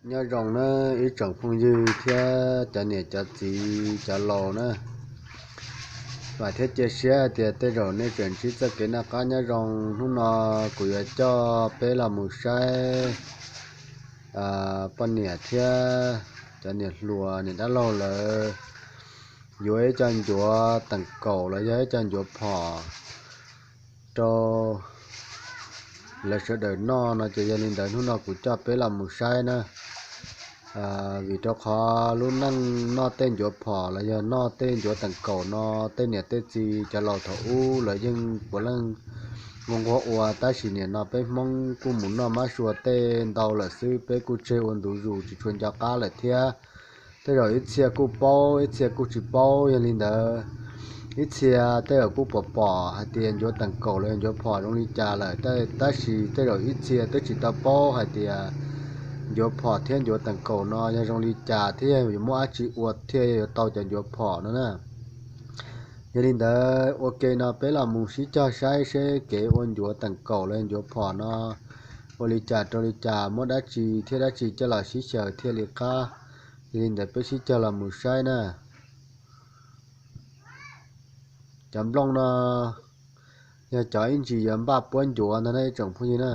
Nyob zoo na ib tsoom phooj ywg thiab cov niam cov txiv cov laus na. Vam thiab cia siab hais tias tej zaum nej tseem ntsib txoj kev noj qab nyob zoo. Hnub no kuv yuav coj peb los mus saib poj niam thiab cov niam hluas niam dab laug lawv yuav ib co ncuav teem kaum los yog ib co ncuav phom rau lawv sawv daws noj no ces yog li ntawd hnub no kuv coj peb los mus saib na. Vim rau qhov lub neej noj tej ncuav phom los yog noj tej ncuav teem kaum no tej niam tej txiv cov laus thaum ub lawv yeej puav leej nquag nquag ua, tab sis nim no peb Hmoob kuj mus noj mab sua tej ntau lawm xwb, peb kuj tseg ua ntu zus tsis tshua nco qab lawm thiab. Tej zaum ib txhia kuj paub ib txhia kuj tsis paub, yog li ntawd ib txhia tej zaum kuj pom pom hais tias ncuav teem kaum los yog ncuav phom zoo li cas lawm, tab sis tej zaum ib txhia twb tsis tau paub hais tias ncuav phom thiab ncuav teem kaum no yog zoo li cas thiab yuav muab dab tsi ua thiaj yuav tau cov ncuav phom no na. Yog li ntawd ua ke no peb los mus sib cog saib seb kev ua ncuav teem kaum los yog ncuav phom no ua li cas rau li cas, muab dab tsi thiab dab tsi coj los sib xyaw thiaj li qab. Yog li ntawd peb sib cog los mus saib na. Cov nplooj no yog cov ib ntsis yuav npaj puab ncuav ntag na ib tsoom phooj ywg na.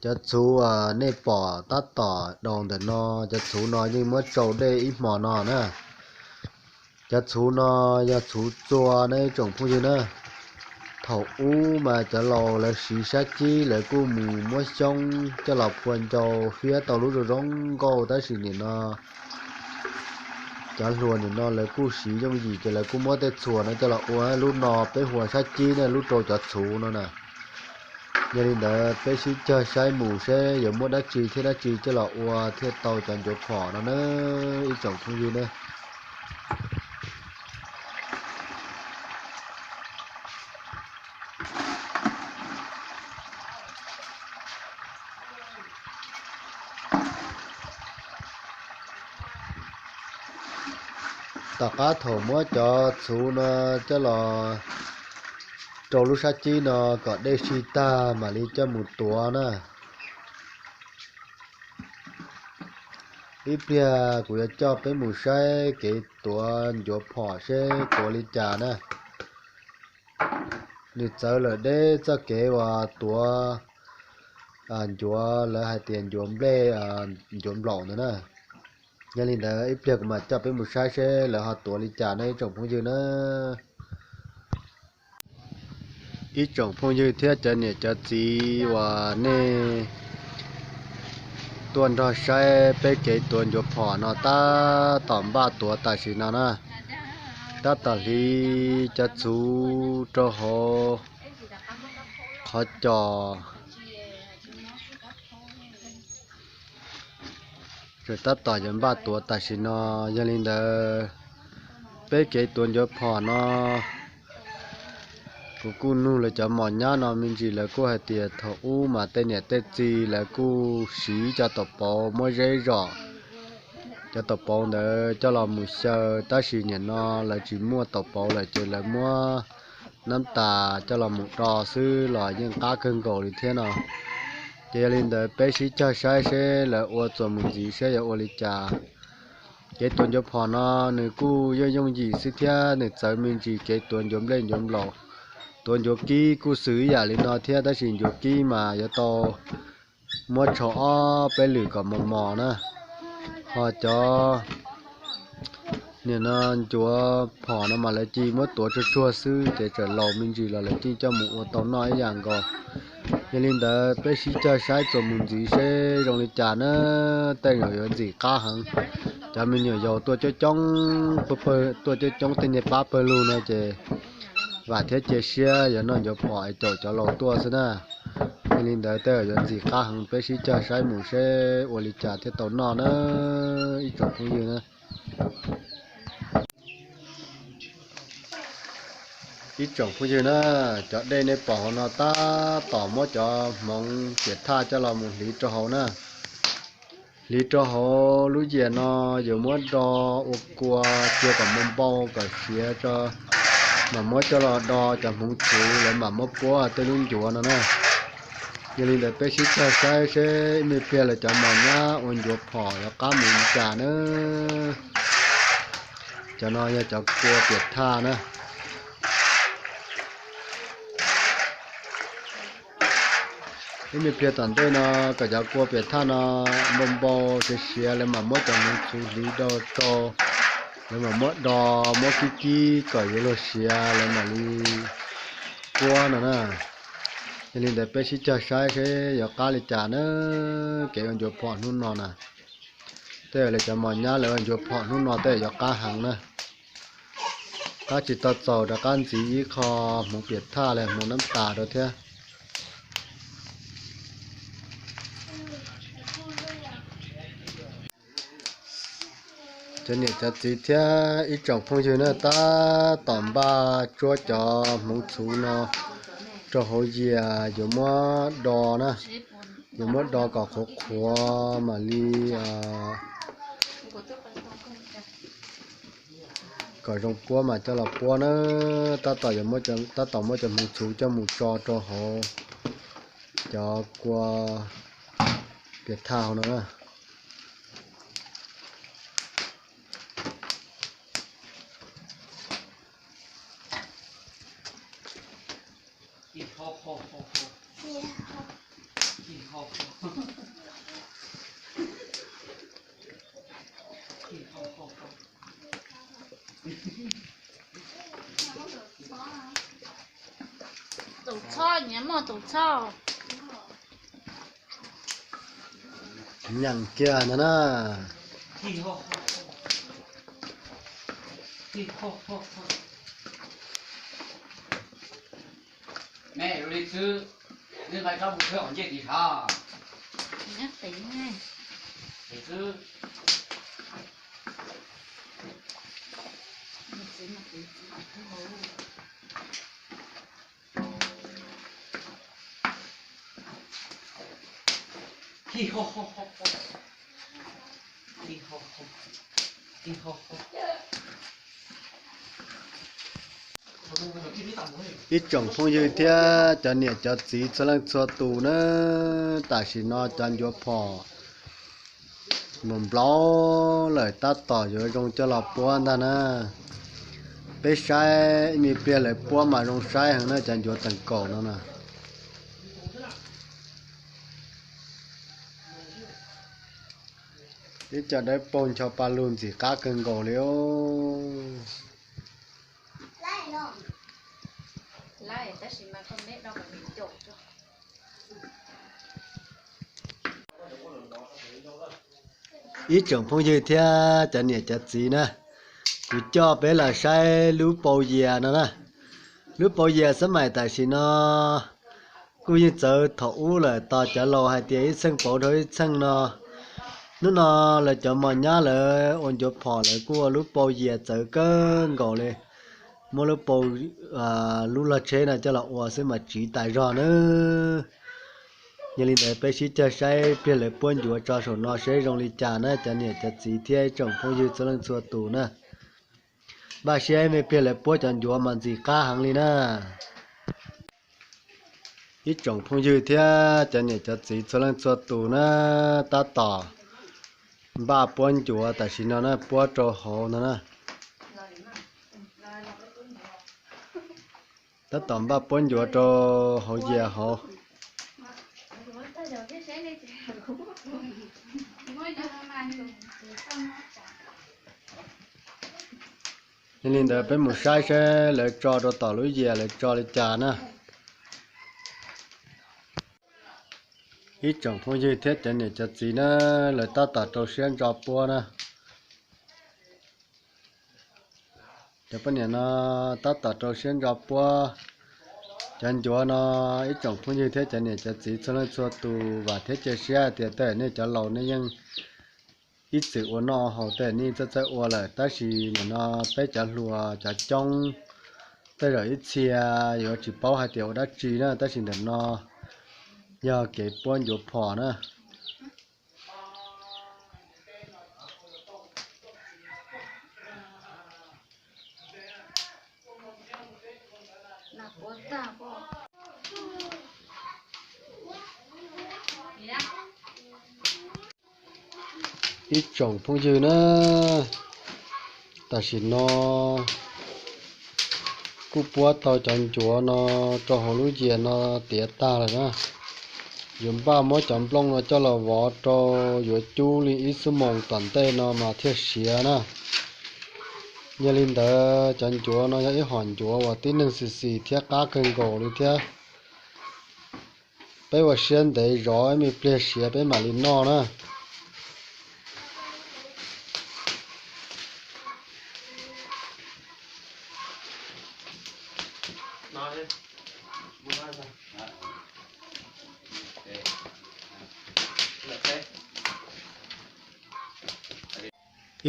Cov txhuv uas nej pom tab tom daus ntawm no, cov txhuv no yeej muab tsau dej ib hmo no na. Cov txhuv no yog txhuv txua na ib tsoom phooj ywg na. Thaum ub mas cov laus lawv siv sab cib lawv kuj mus muab xyoob coj los phua ncau hiab tau lub zoo zoo nkauj, tab sis nim no cov hluas nim no lawv kuj siv yooj yim ces lawv kuj muab tej txhuv no coj los ua lub no peb hu ua sab cib na, lub rau cov txhuv no na. Yog li ntawd peb sib cog saib mus seb yuav muab dab tsi thiab dab tsi coj los ua thiaj tau cov ncuav phom no na ib tsoom phooj ywg na. Tom qab thaum muab cov txhuv no coj los rau lub sab cib no kom dej sib tag mam li coj mus tuav na. Ib pliag kuv yuav coj peb mus saib kev tuav ncuav phom seb tuav li cas na. Nws txawv lawm deb txoj kev uas tuav ncuav, lawv hais tias ncuav nplej, ncuav nplaum ntawd na. Yog li ntawd ib pliag kuv mam coj peb mus saib seb lawv ho tuav li cas na ib tsoom phooj ywg na. Ib tsoom phooj ywg thiab cov niam cov txiv uas nej tuaj nrog saib peb kev tuav ncuav phom no tab tom npaj tuav tam sim no na. Tab tom hliv cov txhuv rau hauv qhov cos, tab tom yuav npaj tuav tam sim no. Yog li ntawd peb kev tuav ncuav phom no kuv kuj nug lawv cov mos nyab no me ntsis, lawv kuj hais tias thaum ub mas tej niam tej txiv lawv kuj siv cov taum pauv muab zeb zom cov taum pauv ntawd coj los mus xyaw, tab sis nim no lawv tsis muaj taum pauv lawm ces lawv muab nab tas coj los mus do xwb los yeej qab kawg nkaus li thiab no. Ces yog li ntawd peb sib cog saib seb lawv ua txuas mus ntxiv seb yuav ua li cas. Kev tuav ncuav phom no nws kuj yooj yooj yim xwb thiab nws txawv me ntsis kev tuav ncuav nplej ncuav nplaum. Tuav ncuav kib kuj xws ib yam li no thiab, tab sis ncuav kib mas yuav tau muab tsho ob peb lwm kom mos mos na. Ho cov nim no ncuav phom no mas lawv cia muab tuav tsuag tsuag xwb ces txawm laus me ntsis los lawv cia coj mus ua tau noj ib yam nkaus. Yog li ntawd peb sib cog saib txuas mus ntxiv seb zoo li cas na. Tej zaum yuav ntxim qab heev. Cov me nyuam yaus tuaj coob coob, tuaj coob coob tej niag pab pawg lug no ces vam thiab cia siab yuav noj ncuav phom es caum cov laus tuaj xwb na. Yog li ntawd tej zaum yuav ntxim qab heev, peb sib cog saib mus seb ua li cas thiaj tau noj na ib tsoom phooj ywg na. Ib tsoom phooj ywg na, cov dej nej pom hauv no tab tom muab cov hmoov ciam thaj coj los mus hliv rau hauv na. Hliv rau hauv lub yias no yuav muab do ua kua cia kom npau npau kom siav tso, mam muab coj los do cov hmoov txhuv lawv mam muab puab tej lub ncuav no na. Yog li ntawd peb sib cog saib seb ib me pliag lawv cov mos nyab ua ncuav phom yuav qab mus li cas na. Cov no yog cov kua piam thaj na. Ib me pliag tom ntej no kom cov kua piam thaj no npau npau siav siav lawv mam muab cov hmoov txhuv hliv rau rau, lawv mam muab do, muab kib kib kom yuav luag siav lawv mam li puab no na. Yog li ntawd peb sib cog saib seb yuav qab li cas na. Kev ua ncuav phom hnub no na, tej lawv cov mos nyab lawv ua ncuav phom hnub no tej yuav qab heev na. Qab tsis tau txaus rov qab ntxiv ib qho hmoov piam thaj los hmoov nab tas rau thiab. Cov niam cov txiv thiab ib tsoom phooj ywg na, tab tom npaj tsuab cov hmoov txhuv no rau hauv yias yuav muab do na, yuav muab do kom qhuav qhuav mam li kom zoo puab mas coj los puab na. Tab tom yuav, tab tom muab cov hmoov txhuv coj mus tso rau hauv cov kua piam thaj hauv no na. Tus txhob, nyias muaj tus txhob. Nyeem kiag ntag na. Ib tsoom phooj ywg thiab cov niam cov txiv txhua leej txhua tus na, tam sim no cov ncuav phom nplaum nplaum lawm tab tom yuav zoo coj los puab ntag na. Peb saib ib me pliag lawv puab mas zoo saib heev na, cov ncuav teem kaum no na. Ib co dawb paug ncho pa lug ntxim qab kawg nkaus li os. Ib tsoom phooj ywg thiab cov niam cov txiv na, kuv coj peb los saib lub pau yias no na. Lub pau yias xab maim tam sim no kuj yeej txawv thaum ub lawm, tos cov laus hais tias ib txheej pauv dhau ib txheej no. Hnub no lawv cov mos nyab lawv ua ncuav phom lawv kuj ua lub pau yias txawv kawg nkaus li. Muab lub pau, lub log tsheb no coj los ua xwb mas tsiv tas zog na. Yog li ntawd peb sib cog saib pliag lawv puab ncuav tso saum no seb zoo li cas na cov niam cov txiv thiab ib tsoom phooj ywg txhua leej txhua tus na. Npaj siab ib me pliag lawv puab cov ncuav mas ntxim qab heev li na. Ib tsoom phooj ywg thiab cov niam cov txiv txhua leej txhua tus na, tab tom npaj puab ncuav tam sim no na, puab rau hauv no na. Tab tom npaj puab ncuav rau hauv yias hauv. Yog li ntawd peb mus saib seb lawv tso rau tom lub yias lawv tso li cas na. Ib tsoom phooj ywg thiab cov niam cov txiv na, lawv tab tom rau siab ntso puab na. Cov poj niam no tab tom rau siab ntso puab cov ncuav no. Ib tsoom phooj ywg thiab cov niam cov txiv txhua leej txhua tus, vam thiab cia siab hais tias tej nej cov laus nej yeej ib txwm ua noj haus, tej nej txawj txawj ua lawm, tab sis nim no peb cov hluas cov coob, tej zaum ib txhia yuav tsis paub hais tias ua dab tsi na, tab sis ntawm no yog kev puab ncuav phom na. Ib tsoom phooj ywg na, tam sim no kuj puab tau cov ncuav no rau hauv lub yias no tiav tag lawm na. Yuav npaj muab cov nplooj no coj los vov rau, yuav cub li ib xuab moos tom ntej no mas thiaj siav na. Yog li ntawd cov ncuav no yog ib hom ncuav uas tib neeg xis xis thiab qab kawg nkaus li thiab. Peb ua siab ntev zov ib me pliag siav peb mam li noj na.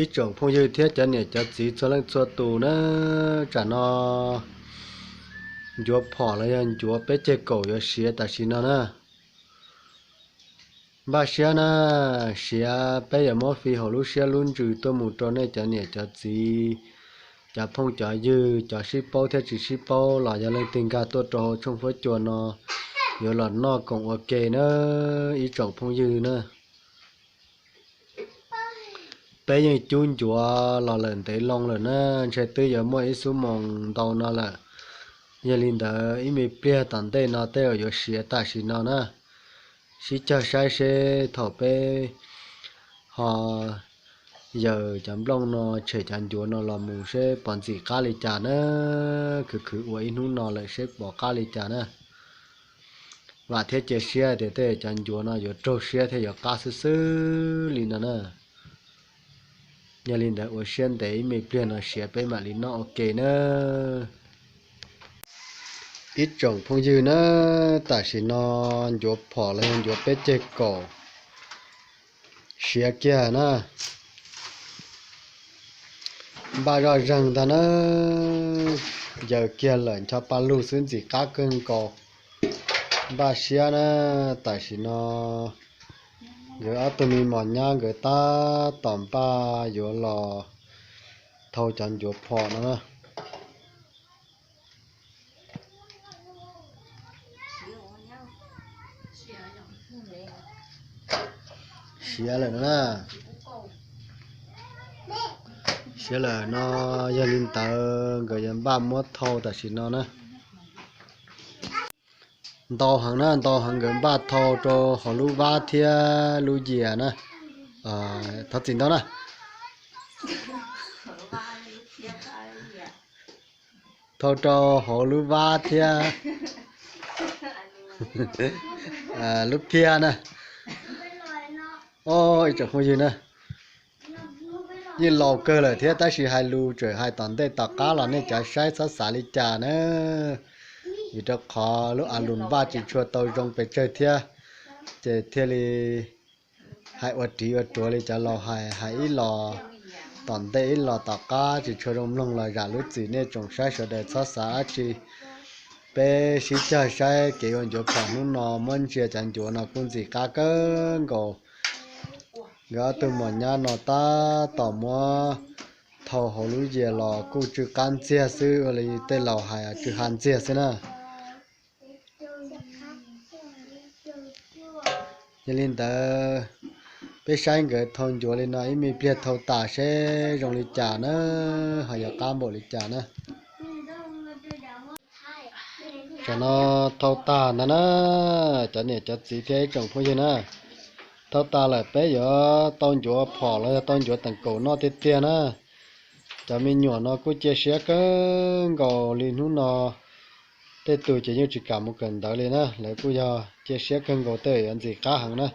Ib tsoom phooj ywg thiab cov niam cov txiv txhua leej txhua tus na, tsam no ncuav phom los yog ncuav peb ceg kaum yuav siav tam sim no na. Npaj siab na, siav peb yuav muab fi hauv lub siab lub ntsws tuaj mus rau nej cov niam cov txiv, cov phooj cov ywg, cov sib paub thiab tsis sib paub los yog leej twg nkag tuaj rau hauv tshooj huab cua no, yuav los noj koom ua ke na, ib tsoom phooj ywg na. Peb yeej cub ncuav los lawm ntev loo lawm na, ntshe twb yuav muaj ib xuab moos ntau no lawm. Yog li ntawd ib me pliag tom ntej no tej zaum yuav siav tam sim no na. Sib cog saib seb thaum peb ho yaws cov nplooj no tshem cov ncuav no los mus seb pom ntxim qab li cas na. Khwv khwv ua ib hnub no lawm seb pom qab li cas na. Vam thiab cia siab tias tej cov ncuav no yuav raug siab thiab yuav qab xwb xwb li no na. Yog li ntawd ua siab ntev ib me pliag no siav peb mam li noj ua ke na. Ib tsoom phooj ywg na, tam sim no ncuav phom los yog ncuav peb ceg kaum siav kiag na. Npaj zoj zeeg ntag na, yaws kiag lawm ncho pa lug xwb ntxim qab kawg nkaus. Npaj siab na, tam sim no nkawd ob tug me mos nyab nkawd tab tom npaj yuav los thau cov ncuav phom no na. Siav lawm no na. Siav lawm no, yog li ntawd nkawd yuav npaj muab thau tam sim no na. Ntau heev na, ntau heev nkawd npaj thau rau hauv lub vab thiab lub yias na. Thov txim ntau na. Thau rau hauv lub vab thiab lub phiab na. Ib tsoom phooj ywg na, yeej laus kawg lawm thiab tab sis hais lus tseem hais tom ntej tom qab los nej cov saib txhob xav li cas na. Vim rau qhov lub a lus npaj tsis tshua tau zoo pes tsawg thiab, ces thiaj li hais ua riv ua ruav li cov laus hais, hais ib los tom ntej ib los tom qab tsis tshua zoo mloog los zam lub txim nej tsoom saib sawv daws txhob xav dab tsi. Peb sib cog saib kev ua ncuav phom hnub no muab ntsia cov ncuav no kuj ntxim qab kawg nkaus. Nkawd ob tug mos nyab no tab tom muab thau hauv lub yias los kuj tsw qab ntxiag xwb, ua li tej laus hais tsw ha ntxiag xwb na. Yog li ntawd peb saib nkawd thau ncuav li no ib me pliag thau tas seb zoo li cas na, ho yog qab npaum li cas na. Tsam no thau tag ntag na, cov niam cov txiv thiab ib tsoom phooj ywg na. Thau tas lawm peb yuav tau ncuav phom los yog tau ncuav teem kaum noj tiag tiag na. Cov me nyuam no kuj cia siab kawg nkaus li hnub no. Tej tus ces yeej tsis kam mus kawm ntawv li na, lawv kuj yog cia siab kawg nkaus tej yuav ntxim qab heev na.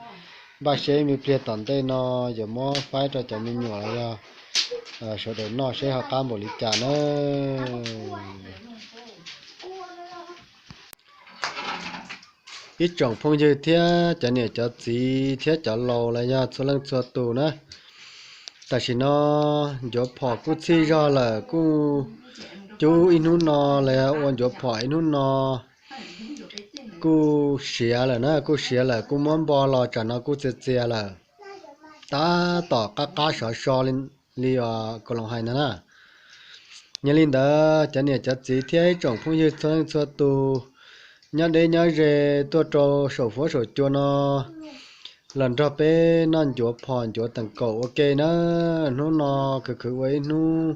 Npaj siab ib me pliag tom ntej no yuav muab faib rau cov me nyuam los yog sawv daws noj seb ho qab npaum li cas na. Ib tsoom phooj ywg thiab cov niam cov txiv thiab cov laus los yog txhua leej txhua tus na, tam sim no ncuav phom kuj txhij zog lawm, kuj cub ib hnub no los yog ua ncuav phom ib hnub no kuj siav lawm na, kuj siav lawm kuj muab npo los tsam no kuj txias txias lawm, tab tom qab qab sov so li uas kuv los hais ntag na. Yog li ntawd cov niam cov txiv thiab ib tsoom phooj ywg txhua leej txhua tus nyob deb nyob ze tuaj rau saum huab saum cua no, los nrog peb noj ncuav phom ncuav teem kaum ua ke na. Hnub no khwv khwv ua ib hnub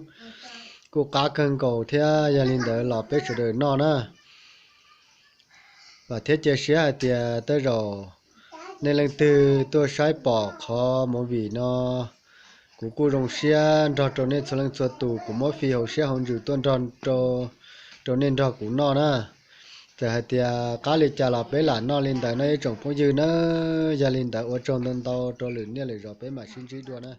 kuj qab kawg nkaus thiab, yog li ntawd los peb sawv daws noj na. Vam thiab cia siab hais tias tej zaum nej leej twg tuaj saib pom qhov movie no, kuv kuj zoo siab nrog rau nej txhua leej txhua tus, kuv muab fi hauv siab hauv ntsws tuaj nrog rau nej nrog kuv noj na. Txawm hais tias qab li cas los peb lam noj li ntawd no ib tsoom phooj ywg na. Yog li ntawd ua tsaug ntau ntau rau lwm niaj lwm zaus peb mam sib ntsib dua na.